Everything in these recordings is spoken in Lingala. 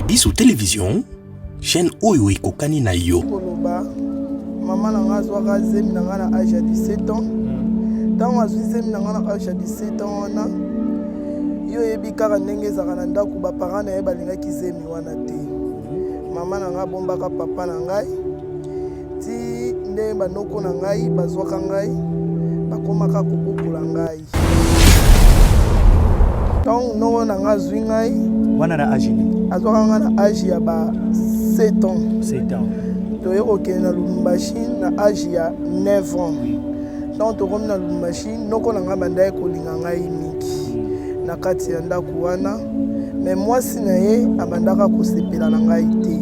Biso Television, chaîne oyo ekokani na yo. Koloba mama na ngai azwaka zemi na ngai na age ya 17 ans. Ntango azwi zemi na ngai na age ya 17 ans wana, yo oyebi kaka ndenge ezalaka na ndako, baparent na ye balingaki zemi wana te. Mama na ngai abombaka papa na ngai ti ndenge banoko na ngai bazwaka ngai, bakomaka kobokola ngai. Ntango noko na ngai azwi ngai wana na age nini? Azwaka ngai na age ya ba 7 ans. 7 ans. Toye kokende na Lubumbashi na age ya 9 ans. Ntango tokomi na Lubumbashi, noko na ngai bandaki kolinga ngai mingi na kati ya ndako wana, me mwasi na ye abandaka kosepela na ngai te.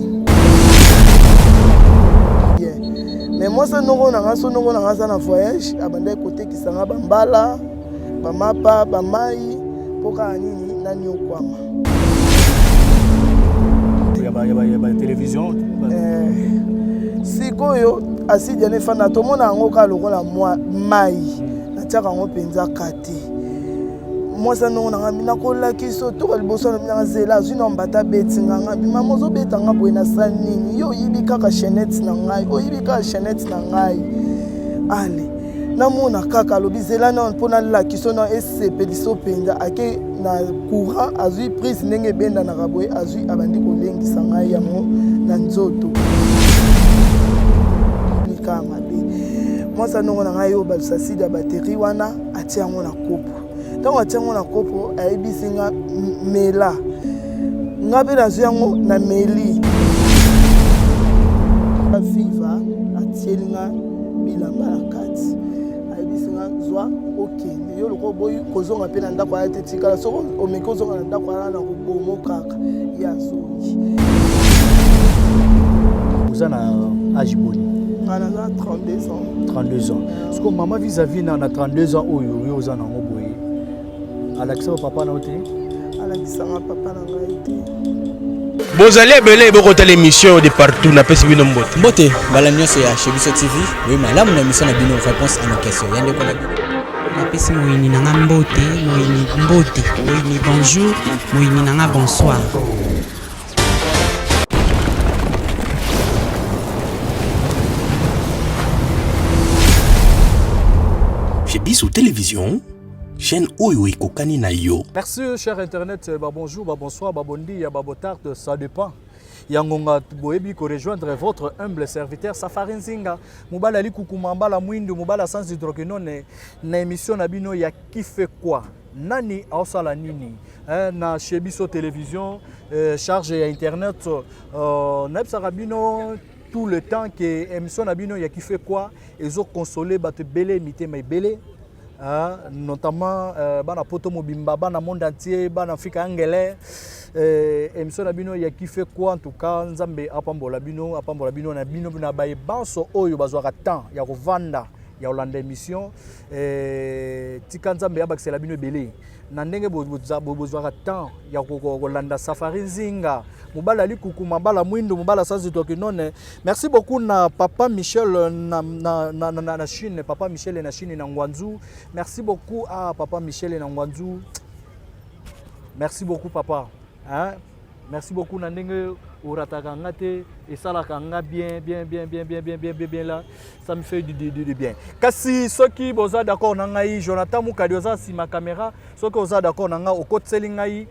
Bien. Me mwasi noko na ngai, so noko na ngai aza na voyage, abandaki kotekisa ngai bambala, bamapa, bamai, mpo kaka nini naniokwama. Ya ba télévision. Sikoyo asidi yana efanda, tomona yango kaka lokola mwa mai, natiaka yango mpenza kate. Mwasi ndongo na ngai nakolakisa otoka liboso na bino, zela azwi na mbata abeti nga ngai mama ozobeta nga boye na sali nini? Yo oyibi kaka chaînette na ngai, oyibi kaka chaînette na ngai. Ale namona kaka alobi zela nano mpo nalakisa na esepeliso mpenza. Ake na courant, azwi prise ndenge ebendanaka boye, azwi abandi kolengisa ngai yango na nzoto kaka mabe. Mwasi ndongo na ngai oyo balusa sida ya batterie wana, atia yango na kopo. Ntango atia yango na kopo, ayebisi nga mela. Nga mpe nazwi yango na meli. Viva atieli nga bilamba na kati, ayebisi nga zwa okende. Yo lokola oboyi kozonga mpe na ndako aya te, tikala. Soki omeki ozonga na ndako aya na kobomo kaka. Ye azongi. Oza na age boni? Nga naza 32 ans. 32 ans. Siko mama vis-à-vis na 32 ans oyo yo oza nango boye, alakisa papa na yo te? Alakisanga papa na ngai te. Bozali ebele bokotala émission de partout, napesi bino mbote. Mbote mbala nyonso ya Chez Biso TV, boye malamu na émission na bino Réponse à nos questions. Ya ndeko na bino. Napesi moyini na nga mbote, moyini mbote, moyini bonjour, moyini na nga bonsoir. Chez Biso Télévision, chaîne oyo ekokani na yo. Merci cher internet, ba bonjour, ba bonsoir, ba bon dia, ba botard, ça dépend. Yangonga boyebi ko rejoindre votre humble serviteur Safari Nzinga, mobala likukuma mbala mwindu, mobala sans hydroquinone na émission na bino ya qui fait quoi? Nani aosala nini? Na Chez Biso Télévision, charge ya internet, nayebisaka bino tout le temps que émission na bino ya qui fait quoi ezo consoler bato ebele, mitema ebele. Hein, notamment bana poto mobimba, bana monde entier, bana Afrika angele. Émission na bino ya qui fait quoi, en tout cas Nzambe apambola bino, apambola bino na bino na baye banso oyo bazwaka temps ya kovanda ya kolanda émission. Tika Nzambe abakisela bino ebele na ndenge bozwaka temps ya kolanda Safari Nzinga, mobala likuku, mabala mwindu, mobala sans hydroquinone. Merci beaucoup na papa Michel na Chine, papa Michel na Chine na Ngwanzu. Merci beaucoup à papa Michel na Ngwanzu. Merci beaucoup papa. Hein? Merci beaucoup na ndenge orataka nga te, esalaka nga bien bien bien bien bien bien bien bien bien là, ça me fait du bien. Kasi soki boza d'accord na ngai, Jonathan Mukadi oza nsima caméra, soki oza d'accord na ngai okotiseli ngai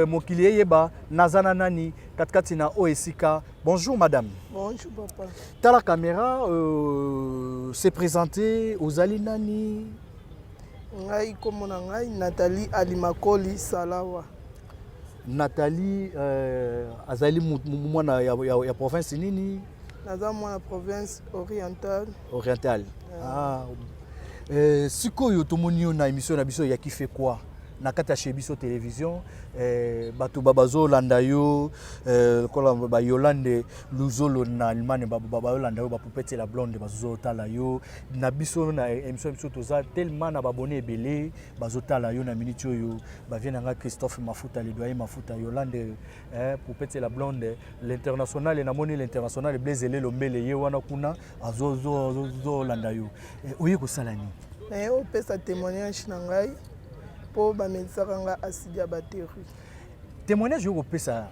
mokili eyeba naza na nani katikati na oyo esika. Bonjour madame. Bonjour papa. Tala caméra, se présenter, ozali nani? Ngai kombo na ngai Nathalie Alimakoli Salawa. Nathalie azali mwana ya province nini? Naza mwana province orientale. Orientale. Ah, sikoyo tomoni yo na émission na biso ya qui fait quoi na kati ya Chez Biso Télévision, bato bazolanda yo, lokola ba Yolande Luzolo na Allemagne, bayolanda yo, ba Poupette la blonde bazotala yo na biso na émission biso toza tellement na babone ebele bazotala yo na minute oyo. Bavie na nga Christophe Mafuta, le doyen Mafuta, Yolande, Poupette la blonde, l'international, namoni l'international Blaise Lelo Mbele ye wana kuna azolanda yo. Oye kosala nini? Naye opesa témoignage na ngai mpo bamelisaka nga acide ya batterie. Témoignage oyo kopesa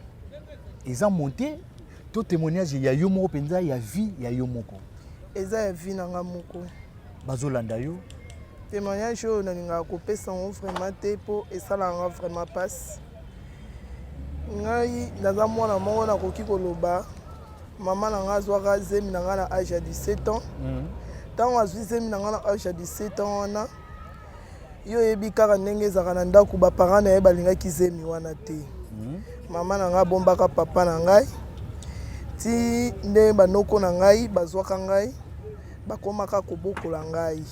Eza monté to témoignage ya yo moko mpenza, ya vie ya yo moko? Eza ya vie na nga moko. Bazolanda yo. Témoignage oyo nalingaka kopesa yango vraiment te, mpo esalaka nga vraiment mpasi. Ngai naza mwana moko, nakoki koloba mama na ngai azwaka zemi na ngai na age ya 17 ans. Ntango azwi zemi na ngai na age ya 17 ans wana, yo oyebi kaka ndenge ezalaka na ndako, baparent na ye balingaki zemi wana te. Mama na ngai abombaka papa na ngai ti nde banoko na ngai bazwaka ngai, bakomaka kobokola ngai.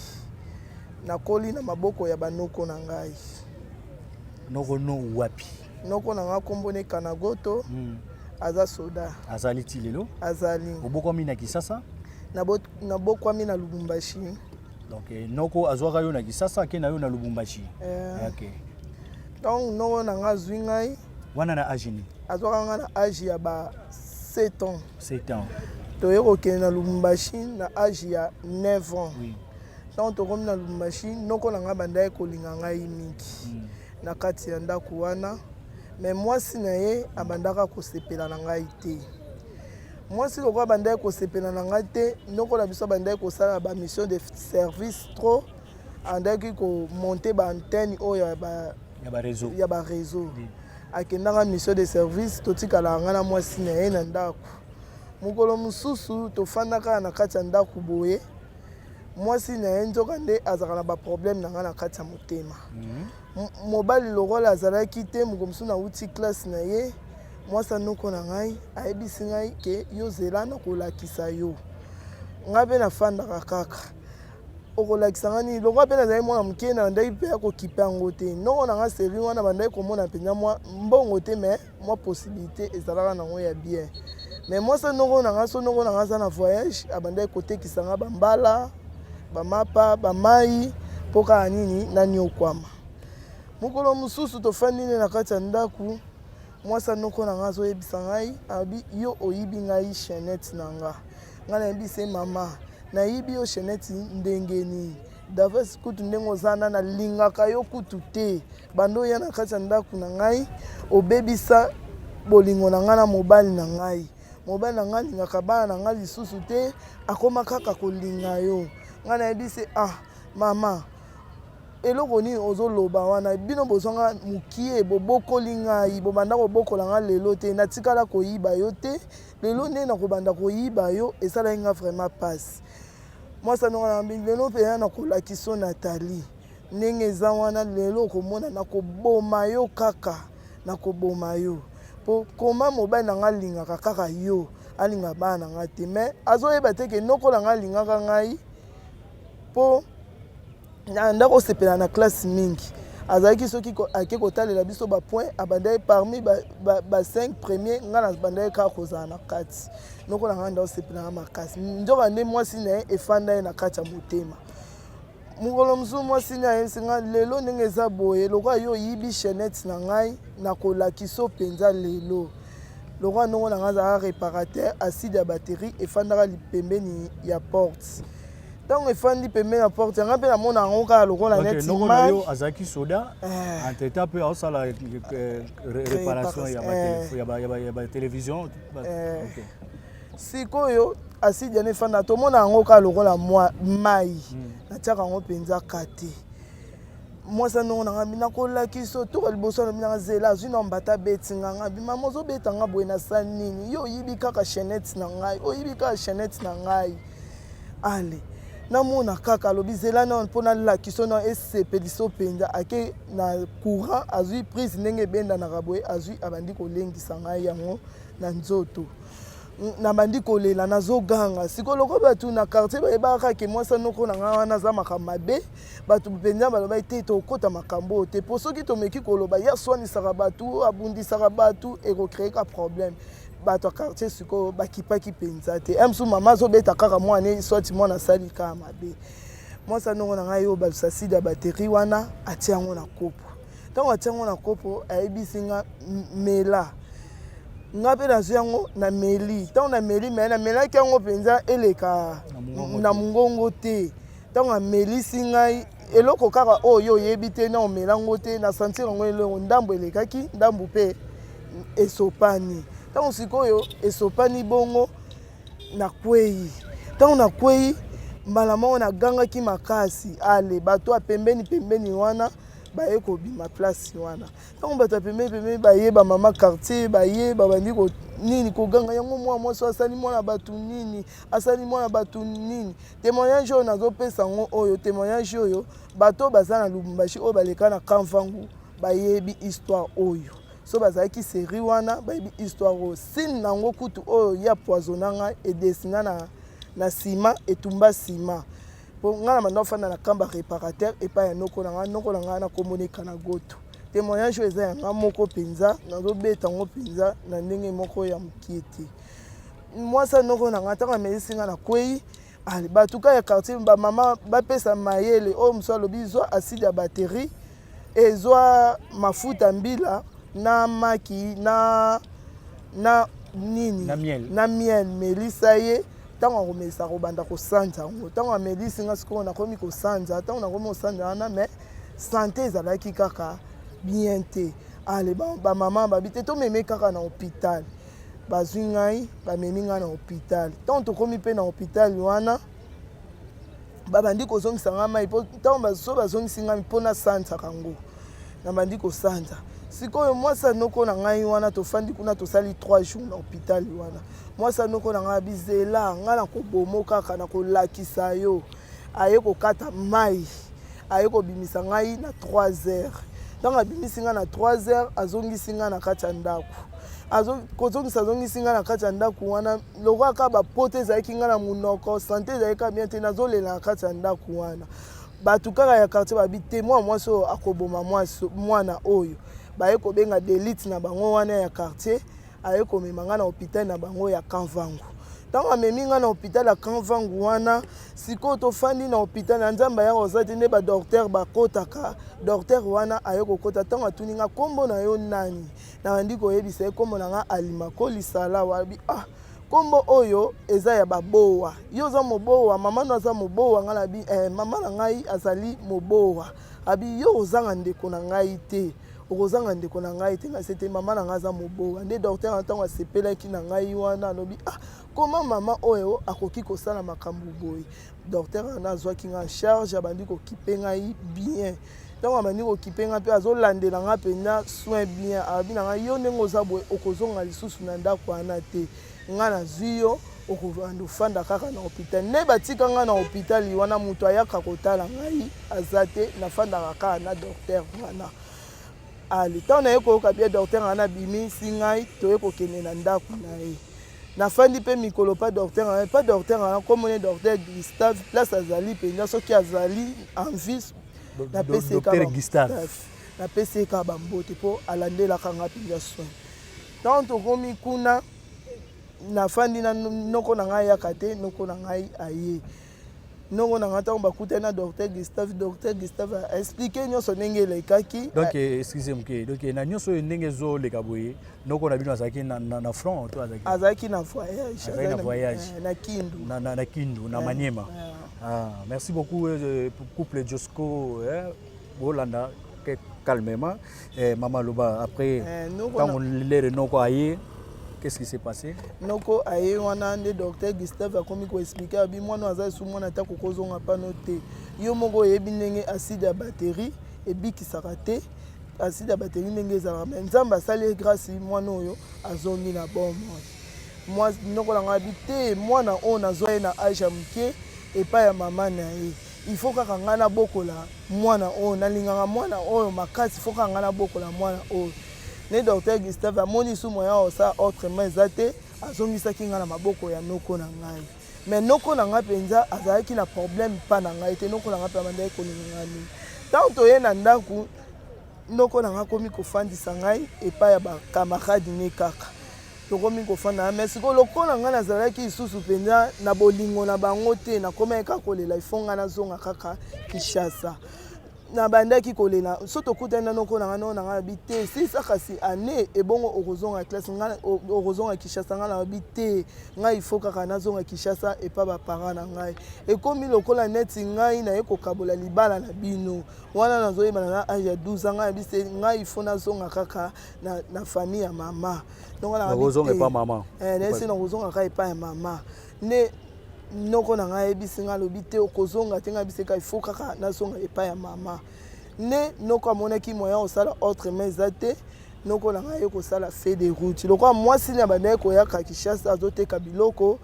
Nakoli na maboko ya banoko na ngai. Noko no wapi? Noko na ngai nkombo ne Kanagoto. Aza soda. Azali ti lelo? Azali. Obokwami na Kisasa? Nabokwami na Lubumbashi. Donc noko azwaka yo na Kisasa, ake na yo na Lubumbashi. Eh. Donc noko na ngai azwi ngai. Wana na age nini? Azwaka ngai na age ya ba 7 ans. 7 ans. Toye kokende na Lubumbashi na age ya 9 ans. Ntango tokomi na Lubumbashi, noko na ngai bandaki kolinga ngai mingi na kati ya ndako wana, mais mwasi na ye abandaka kosepela na ngai te. Mwasi lokola abandaki kosepela na ngai te, noko na biso abandaki kosala bamission de service trop, andaki komonter baantenne oyo ya ba Ya bareseau. Ya bareseau. Akendaka mission de service, totikalaka ngai na mwasi na ye na ndako. Mokolo mosusu tofandaka na kati ya ndako boye, mwasi na ye nzoka nde azalaka na baproblème na ngai na kati ya motema. Mobali lokola azalaki te, moko mosusu nauti classe na ye, mwasi anoko na ngai ayebisi ngai ke yo zela, na kolakisa yo. Ngai mpe nafandaka kaka, okolakisa ngai nini? Lokola mpe nazali mwana moke, nabandaki mpe ya kokipe yango te. Noko na ngai seri wana bandaki komona mpenza mwa mbongo te, mais mwa possibilité ezalaka nango ya bien. Mais mwasi noko na ngai, so noko na ngai aza na voyage, abandaki kotekisa ngai bambala, bamapa, bamai, mpo kaka nini? Naniokwama. Mokolo mosusu tofandi nde na kati ya ndako, mwasi anoko na ngai azoyebisa ngai, abi yo oyibi ngai chaînette na nga. Ngai nayebisi ye, mama, nayibi yo chaînette ndenge nini? Daves kutu ndenge oza na, nalingaka yo kutu te. Bando oya na kati ya ndako na ngai, obebisa bolingo na ngai na mobali na ngai. Mobali na ngai alingaka bana na ngai lisusu te, akoma kaka kolinga yo. Ngai nayebisi, ah mama, eloko nini ozoloba wana? Bino bozwanga mokie, bobokoli ngai, bobanda kobokola ngai lelo te, natikala koyiba yo te. Lelo nde nakobanda koyiba yo? Esalaki nga vraiment mpasi. Mwasi anonga na mbi, lelo mpenza nakolakisa yo Nathalie ndenge eza wana. Lelo okomona, nakoboma yo kaka, nakoboma yo. Mpo koma mobali na ngai alingaka kaka yo, alingaka bana na ngai te. Mais azoyeba te ke noko na ngai alingaka ngai, mpo na ndako osepela na classe mingi. Azalaki soki ake kotalela biso bapoint, abandaki parmi ba 5 premier, ngai nabandaki kaka kozala na kati. Noko na ngai nda osepelaka makasi, nzoka nde mwasi na ye efanda ye na kati ya motema. Mokolo mosusu mwasi na ayebisi ngai, lelo ndenge eza boye, lokola yo oyibi chaînette na ngai, nakolakisa mpenza lelo. Lokola ndongo na ngai azalaka réparateur, acide ya batterie efandaka pembeni ya porte. Ntango efandi pembeni ya porte yanga, mpe namona yango kaka lokola neti noko na yo azalaki soda, entre temps mpe aosala réparation ya batélévision. Sikoyo acide yana efanda, tomona yango kaka lokola mwa mai. Natiaka yango mpenza ka te. Mwasi andongo na ngai, nakolakisa toka liboso, alobi nanga zela, azwi na mbata, abeti nga. Ngai bi, mama, ozobeta nga boye na sali nini? Yo oyibi kaka chaînette na ngai, oyibi kaka chaînette na ngai. Ale namona kaka, alobi zela nano mpo nalakisa na esepeliso mpenza. Ake na courant, azwi prise ndenge ebendanaka boye, azwi, abandi kolengisa ngai yango na nzoto. Nabandi kolela, nazoganga. Sikoyo loko bato na quartier bayebaka kaka ke mwasi noko na ngai wana aza makambo mabe. Bato mpenza balobaki te, tokota makambo oyo te, mpo soki tomeki koloba, ye aswanisaka bato, abundisaka bato, ekocréer ka problème. Bato ya quartier sikoyo bakipaki mpenza te. Mosusu mama azobeta kaka mwana, swati mwana asali kaka mabe. Mwasi anongo na ngai oyo balusa acide ya batterie wana, atia yango na kopo. Ntango atia yango na kopo, ayebisi nga mela. Nga mpe nazwi yango, nameli. Ntango nameli, me namelaki yango mpenza eleka na mongongo te. Ntango amelisi ngai eloko kaka oyo oyebi te na omela yango te, na sentir yango eloko ndambo elekaki, ndambo mpe esopani. Ntango sikoyo esopani bongo, nakwei. Ntango nakwei, mbala moko nagangaki makasi. Ale, bato ya pembeni pembeni wana baye kobima place wana. Ntango bato ya pembeni pembeni baye, bamama quartier baye, babandi nini koganga yango, mwana mwasi asali mwana bato nini, asali mwana bato nini. Témoignage oyo nazopesa yango oyo, témoignage oyo, bato baza na Lubumbashi oyo baleka na Kamvangu bayebi histoire oyo. So bazalaki série wana, bayebi histoire oyo. Signe nango kutu oyo ye apoisonna ngai, edesina na nsima, etumba nsima, mpo ngai na banda ofanda na kamba réparateur epai ya noko na ngai. Noko na ngai nakomoneka na goto. Témoignage oyo eza ya nga moko mpenza, nazobeta yango mpenza na ndenge moko ya mokie te. Mwasi ya noko na ngai, ntango amelisi ngai, nakwei. Bato ka ya quartier, bamama bapesa mayele oyo. Mosu alobi: "Zwa acide ya batterie, ezwa mafuta mbila na maki na nini na miel. Na miel, melisa ye." Ntango akomelisa, kobanda kosanza yango. Ntango amelisi nga, sikoyo nakomi kosanza. Ntango nakomi kosanza wana, mais santé ezalaki kaka bien te. Ale, bamama babi te, tomeme kaka na hôpital. Bazwi ngai, bamemi ngai na hôpital. Ntango tokomi mpe na hôpital wana, babandi kozongisa ngai mai, mpo ntango so bazongisi ngai mpo nasanzaka yango, nabandi kosanza. Sikoyo mwasi ya noko na ngai wana, tofandi kuna, tosali 3 jours na hôpital wana. Mwasi ya noko na ngai abizela ngai na kobomo kaka na kolakisa yo. Aye kokata mai, aye kobimisa ngai na 3 heures. Ntango abimisi ngai na 3 heures, azongisi ngai na kati ya ndako. Kozongisa, azongisi ngai na kati ya ndako wana, lokola kaka bapota ezalaki ngai na monoko, santé ezalaki kaka bien te. Nazolela na kati ya ndako wana. Bato kaka ya quartier babi te, mwana mwasi oyo akoboma mwana oyo. Baye kobenga d'élite na bango wana ya quartier, aye komema ngai na hôpital na bango ya Kamvangu. Ntango amemi ngai na hôpital ya Kamvangu wana, sikoyo tofandi na hôpital na Nzambe aya koza te nde badocteur bakotaka. Docteur wana aye kokota. Ntango atuni nga: "Nkombo na yo nani?" Nabandi koyebisa ye nkombo na nga, Alima Kolisala. Wabi: "Ah, nkombo oyo eza ya babowa. Yo oza mobowa? Mama no aza mobowa?" Ngai nabi: "Eh, mama na ngai azali mobowa." Abi: "Yo ozanga ndeko na ngai te, okozanga ndeko na ngai te." Ngai te, mama na ngai aza mobowa. Nde docteur na ntango asepelaki na ngai wana, alobi: "Ah, koma mama oyo akoki kosala makambo boye?" Docteur wana azwaki ngai en charge, abandi kokipe ngai bien. Ntango abandi kokipe ngai mpe azolandela ngai mpenza soin bien, alobi na ngai: "Yo ndenge oza boye, okozonga lisusu na ndako wana te. Ngai nazwi yo, okobanda ofanda kaka na hôpital." Nde batika ngai na hôpital wana, moto ayaka kotala ngai aza te. Nafandaka kaka na docteur wana. Ale, ntango naye koyoka bien, docteur wana abimisi ngai, toye kokende na ndako na ye. Nafandi mpe mikolo pa docteur wana, pa docteur wana komoni docteur Gustave. Place azali mpenza, soki azali en vie, napesi ye Docteur Gustave. Napesi ye kaka bambote, mpo alandelaka nga mpenza soin. Ntango tokomi kuna, nafandi na noko na ngai. Ayaka te, noko na ngai aye. Noko na ngai, ntango bakutani na docteur Gustave, docteur Gustave aexpliquer nyonso ndenge elekaki. Donc excusez moke, donc na nyonso oyo ndenge ezoleka boye, noko na bino azalaki na front to azalaki? Azalaki na voyage. Azalaki na voyage. Na Kindu. Na Kindu, na Maniema. Ah, merci beaucoup, couple Josco, eh, bolanda calmement. Eh, mama loba après. Ntango lere noko aye, qu'est-ce qui s'est passé? Noko aye wana nde docteur Gustave akomi koexpliquer. Abi: "Mwana aza esu mwana ata kokozonga pano te. Yo moko oyebi ndenge acide ya batterie ebikisaka te, acide ya batterie ndenge ezalaka. Mais Nzambe asali ye grâce, mwana oyo azongi na bomoi." Noko na ngai abi te, mwana oyo nazwa ye na âge ya moke epai ya mama na ye, il faut kaka ngai nabokola mwana oyo. Nalingaka mwana oyo makasi, faut kaka ngai nabokola mwana oyo. Ne docteur Gustave amoni su moyen osala autrement eza te, azongisaki ngai na maboko ya noko na ngai. Mais noko na ngai mpenza azalaki na problème mpa na ngai te. Noko na ngai mpe abandaki kolinga ngai mingi. Ntango toye na ndako, noko na ngai akomi kofandisa ngai epai ya bacamarade ne. Kaka tokomi kofanda, mais sikoyo lokola ngai nazalaki lisusu mpenza na bolingo na bango te, nakomaki kaka kolela, ifo ngai nazonga kaka Kinshasa. Nabandaki kolela so tokutani na noko na ngai, noko na ngai alobi te, silisa kasi année, ebongo okozonga classe, ngai okozonga Kinshasa. Ngai nalobi te, ngai il faut kaka nazonga Kinshasa epa baparent na ngai. Ekomi lokola neti ngai naye kokabola libala na bino wana. Nazoyebana na âge ya 12 ans, ngai nayebi se ngai il faut nazonga kaka na famille ya mama. Donc nakozonga epa mama. Nayesi nakozonga kaka epai ya mama. Nde noko na ngai ayebisi ngai, alobi te, okozonga te. Ngai ayebisi il faut kaka nazonga epai ya mama. Nde noko amonaki moyen kosala autrement eza te. Noko na ngai aye kosala feuille de route lokola mwasi na bandaki koyaka Kinshasa, azoteka biloko,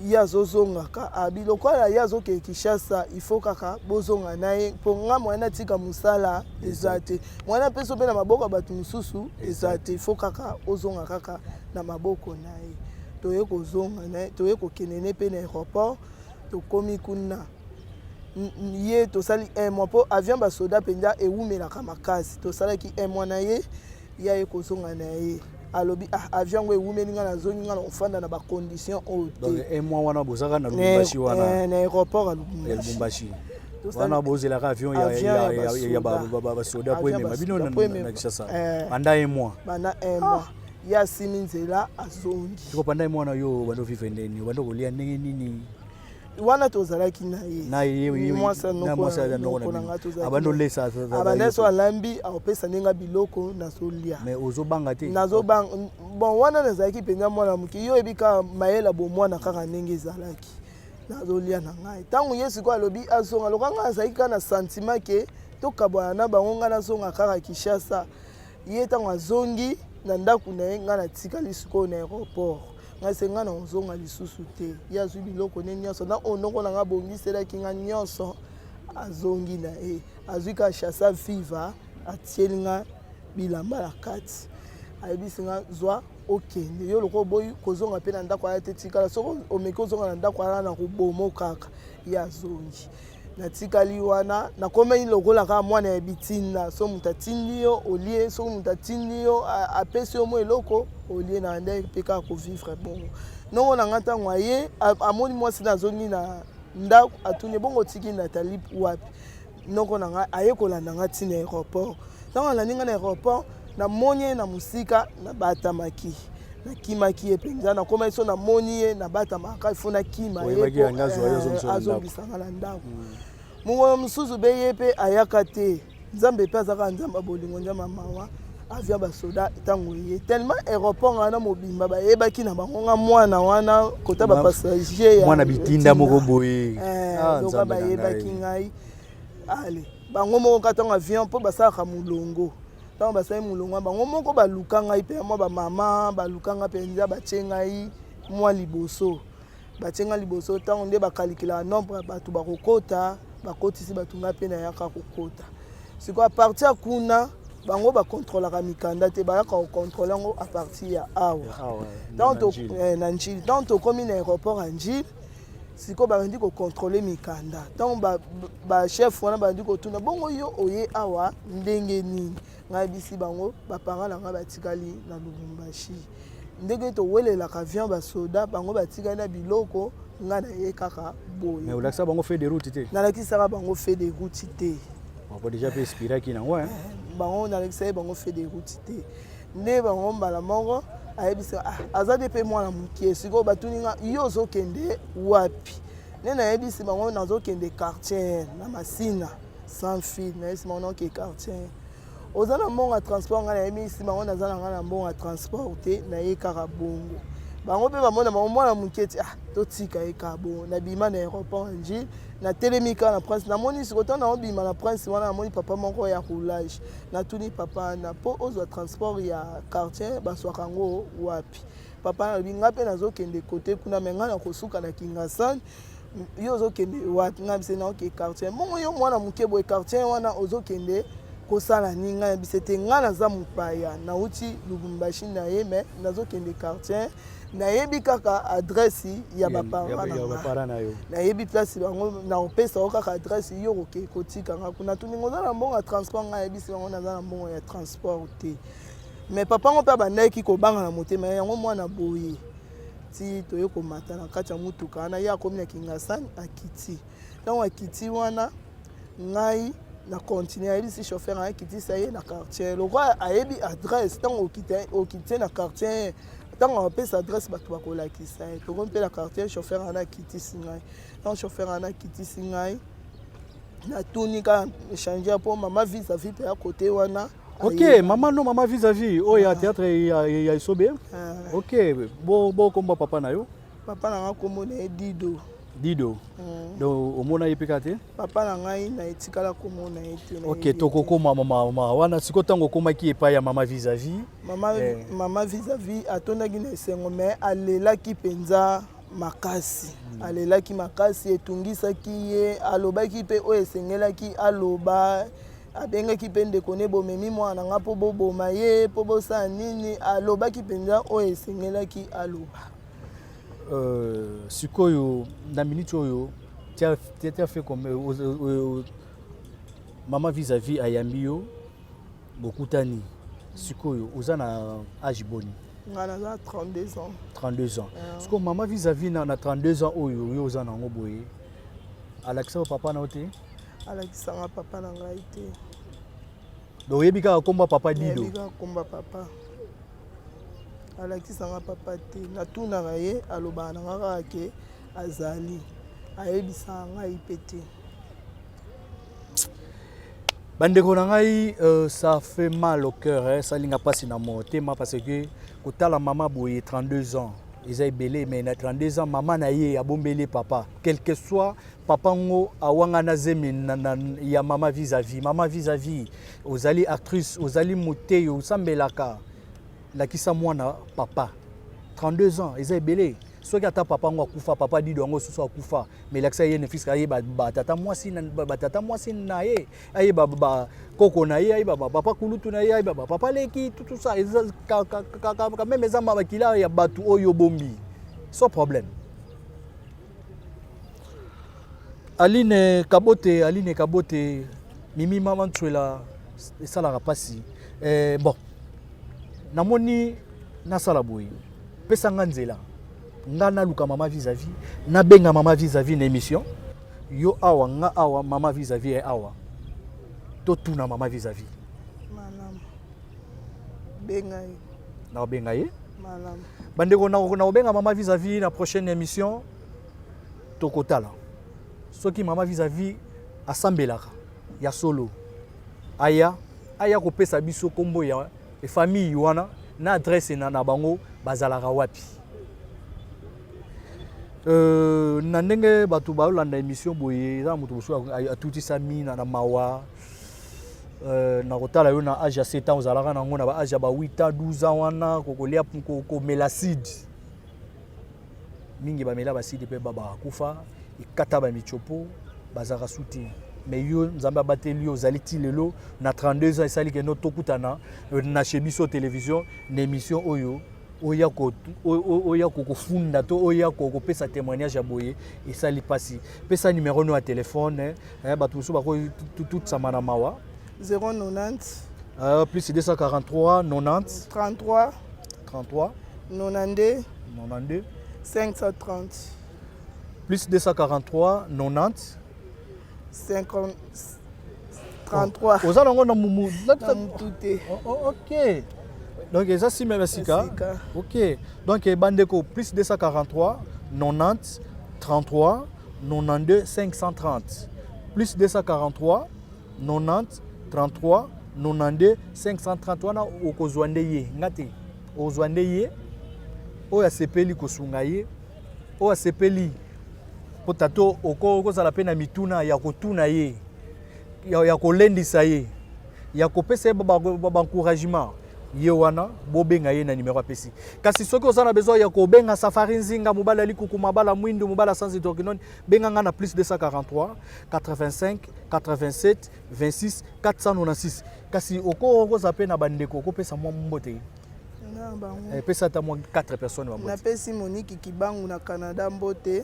ye azozongaka abi lokola ye azokende Kinshasa, il faut kaka bozonga na ye, mpo nga moyen natika mosala eza te, moyen napesa mpe na maboko ya bato mosusu eza te, il faut kaka ozonga kaka na maboko na ye. Toye kozonga na ye, toye kokende ne mpe na aéroport. Tokomi kuna, ye tosali un mois, mpo avion basoda mpenza ewumelaka makasi. Tosalaki un mois na ye. Ye aye kozonga na ye, alobi: "Ah, avion yango ewumeli, ngai nazongi, ngai na kofanda na bacondition oyo te." Donc un mois wana bozaka na Lubumbashi wana? Na aéroport ya Lubumbashi wana bozelaka avion ya basoda po emema bino na Kinshasa pendant un mois? Pendant un mois. Ye asimi nzela, azongi. Siko pendant un mois na yo bando vivre ndeni? Bando kolia ndenge nini? Wana tozalaki na ye, mwasi noko na ngai. Abando lesa? Abanda so alambi, akopesa ndenge biloko nazolia. Mais ozobanga te? Nazobanga. Bon, wana nazalaki mpenza mwana moke. Yo oyebi kaka mayele bomwana kaka ndenge ezalaki. Nazolia na ngai. Ntango ye sikoyo alobi azonga, loka ngai azalaki kaka na sentiment ke tokabwana na bango, ngai nazonga kaka Kinshasa. Ye ntango azongi na ndako na ye, ngai natikali sikoyo na aéroport. Ngai se ngai na kozonga lisusu te. Ye azwi biloko ne nyonso na oyo noko na ngai abongiselaki ngai nyonso, azongi na ye, azwi kaka chasa viva, atieli nga bilamba na kati, ayebisi nga: "Zwa, okende. Yo lokola oboyi kozonga mpe na ndako aya te, tikala. Soki omeki ozonga na ndako aya, na kobomo kaka." Ye azongi, natikali wana. Nakomeli lokola kaka mwana ya bitinda. So moto atindi yo, olie. Soki moto atindi yo, apesi yo mwa eloko, olie. Na nde mpe kaka kovivre bongo. Nongo na nga, ntango aye, amoni mwasi na azongi na ndako, atuni: "Bongo otiki Nathalie wapi?" Noko na ngai aye kolanda nga ntina aéroport. Ntango alandi ngai na aéroport, namoni ye na mosika, nabatamaki, nakimaki ye mpenza. Nakomaki so namoni ye, nabatamaka, ifo nakima ye, azongisa nga na ndako. Mokolo mosusu mpe ye mpe ayaka te. Nzambe mpe aza kaka Nzambe ya bolingo, Nzambe ya mawa. Avion basoda ntango ye, tellement aéroport wana mobimba bayebaki na bango nga mwana wana kota bapassager. Mwana bitinda moko boye. Loka bayebaki ngai. Ale bango moko ka ntango avion, mpo basalaka molongo, ntango basali molongo, bango moko baluka ngai mpe mwa bamama baluka ngai mpenza, batie ngai mwa liboso, batie ngai liboso. Ntango nde bakalikilaka nombre ya bato bakokota, bakotisi bato, ngai mpe nayaka kokota. Sikoyo à partir ya kuna, bango bakontrolaka mikanda te, bayaka kocontrôler yango à partir ya awa na Njili. Ntango tokómi na aéroport ya Njili, sikoyo babandi kocontrôler mikanda. Ntango bachef wana babandi kotuna: "Bongo yo oye awa ndenge nini?" Ngai yebisi bango: "Baparent na ngai batikali na Lubumbashi. Ndenge towelelaka avion basoda, bango batikali na biloko, ngai naye kaka boye." Mais olakisa bango feuille de route te? Nalakisaka bango feuille de route te. Bango déjà mpe inspiraki nango. Bango nalakisa ye bango feuille de route te. Nde bango mbala moko ayebisa: "Ah, aza nde mpe mwana mokie." Sikoyo batuni nga: "Yo ozokende wapi?" Nde nayebisi bango: "Nazokende quartier na Masina sans fil." Nayebisi bango: "Naokende quartier. Oza na mbongo ya transport?" Ngai nayebisi bango: "Naza na ngai na mbongo ya transport te, naye kaka bongo." Bango mpe bamona bango mwana moke ti: "Ah, totika ye kaka bongo." Nabima na aéroport ya Njili, natelemi kaka na Prince. Namoni sikoyo, ntango naobima na Prince wana, namoni papa moko ya roulage. Natuni papa wana: "Mpo ozwa transport ya quartier, bazwaka yango wapi?" Papa alobi: "Ngai mpe nazokende kote kuna, me ngai nakosuka na Kingasani. Yo ozokende wapi?" Ngai bise: "Naoke quartier." "Bongo yo mwana moke boye, quartier wana ozokende kosala nini?" Ngai yebise te: "Ngai naza mopaya, nauti Lubumbashi na ye, me nazokende quartier. Nayebi kaka adresse ya baparent na yo. Nayebi place bango, nakopesa yo kaka adresse, yo koke kotika nga kuna." Tuninga: "Oza na mbongo ya transport?" Ngai ayebisi bango: "Naza na mbongo ya transport te." Mais papa ngo mpe abandaki kobanga na motema yango mwana boye. Ti toye komata na kati ya motuka wana, ye akomi na Kingasani, akiti. Ntango akiti wana, ngai Na continue, ayebisi chauffeur akitisa ye na quartier. Lokola ayebi adresse, ntango okiti na quartier, ntango apesa adresse, bato bakolakisa ye. Tokomi mpe na quartier, chauffeur wana akitisi ngai. Ntango chauffeur wana akitisi ngai, natuni kaka échangeur mpo mama vis-à-vis mpe ya kote wana. Ok, mama no, mama vis-à-vis oyo ya théâtre ya Esobe. Ah. Ok, bo bokomba papa na yo? Papa na nga, kombo na ye Dido. Dido. Donc omona ye mpe kaka te? Papa na ngai, na etikala komona ye te. Ok, tokokoma mama wana sikoyo. Ntango okomaki epai ya mama vis-à-vis? Mama, mama vis-à-vis atondaki na esengo, mais alelaki mpenza makasi. Alelaki makasi, etungisaki ye. Alobaki mpe oyo esengelaki aloba. Abengaki mpe ndeko ne: "Bomemi mwana na nga mpo boboma ye, mpo bosala nini?" Alobaki mpenza oyo esengelaki aloba. Sikoyo na minute oyo, tu as fait comme mama vis-à-vis ayambi yo, bokutani. Sikoyo oza na age boni? Nga naza 32 ans. 32 ans. Sikoyo mama vis-à-vis na 32 ans oyo yo oza nango boye, alakisa yo papa na yo te? Alakisanga papa na ngai te. Donc oyebi kaka komba papa Dido? Nayebi kaka komba papa, alakisanga papa te. Natunaka ye, alobaka na nga kaka ke azali, ayebisaka ngai mpe te. Bandeko na ngai, ça fait mal au cœur, hein, esalinga mpasi na motema, parce que kotala mama boye, 32 ans eza ebele, mais na 32 ans mama na ye abombeli papa, quel que soit papa ngo awanga na zemi na ya mama vis-à-vis. Mama vis-à-vis, ozali actrice, ozali moteyo, osambelaka, lakisa mwana papa. 32 ans eza ebele. Soki ata papa yango akufa, papa Dido yango susu akufa, mais lakisa ye ne fût-ce que ayeba batata mwasi, batata mwasi na ye, ayeba bakoko na ye, ayeba bapapa kulutu na ye, ayeba bapapa leki, tout ça eza quand même, eza makila ya bato oyo bombi sans problème. Aline Kabote, Aline Kabote, Mimi Mama Ntswela, esalaka mpasi. Bon, namoni nasala boye, pesa nga nzela, nga naluka mama vis-à-vis, nabenga mama vis-à-vis na émission. Yo awa, nga awa, mama vis-à-vis ye awa, totuna mama vis-à-vis. Malamu, benga ye. Nakobenga ye. Malamu. Bandeko, nakobenga mama vis-à-vis na prochaine émission. Tokotala soki mama vis-à-vis asambelaka ya solo, aya kopesa biso nkombo ya famille wana na adresse na bango, bazalaka wapi. Na ndenge bato baolanda émission boye, eza na moto mosusu atutisami na mawa na kotala yo na age ya 7 ans, ozalaka nango na ba age ya ba 8 ans, 12 ans wana, kokolia, komela acide mingi. Bamela ba acide mpe bakufa, ekata bamichopo, bazalaka su te. Mais yo, Nzambe abateli yo, ozali ti lelo na 32 ans. Esali kendo tokutana na chez biso télévision, na émission oyo oya kokofunda to oya kopesa témoignage ya boye, esali mpasi. Pesa numéro no ya telefone, bato mosusu bakotutisama na mawa. 090. Plus 243 90. 33. 33. 92. 92. 530. Plus 243 90 50 33. Oza nango na mumu? Na mutu te. Oh, ok, donc eza nsima ya sika. Ok, donc bandeko, plus 243 90 33 92 530, plus 243 90 33 92 530. Wana okozwa nde ye, nga te, okozwa nde ye oyo asepeli kosunga ye, oyo asepeli po tato okozala mpe na mituna ya kotuna ye, ya kolendisa ye, ya kopesa ye ba encouragement. Ye wana, bobenga ye na numero apesi. Kasi soki oza na besoin ya kobenga Safari Nzinga, mobali ya likuku, mabala mwindu, mobali sans hydroquinone, benga nga na plus 243 85 87 26 496. Kasi okozala mpe na bandeko, okopesa mwa mbote. Pesa ata mwa 4 personnes bambote. Napesi Moniki Kibangu na Canada mbote,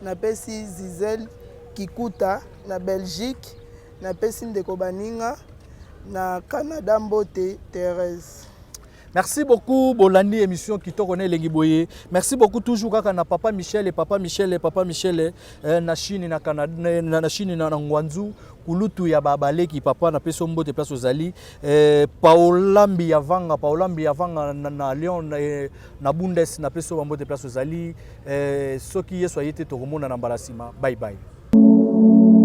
napesi Zizel Kikuta na Belgique, napesi ndeko baninga na Canada mbote, Thérèse. Merci beaucoup bolandi émission kitoko na elengi boye. Merci beaucoup toujours kaka na papa Michel et papa Michel et papa Michel eh, na Chine na Canada na, na Chine na, na Ngwanzu kulutu ya babaleki papa na peso mbote place ozali eh, Paola Mbiyavanga Paola Mbiyavanga na, na Lyon na, eh, na Bundes na peso mbote place ozali eh, soki Yesu aye te tokomona na mbala nsima. Bye bye.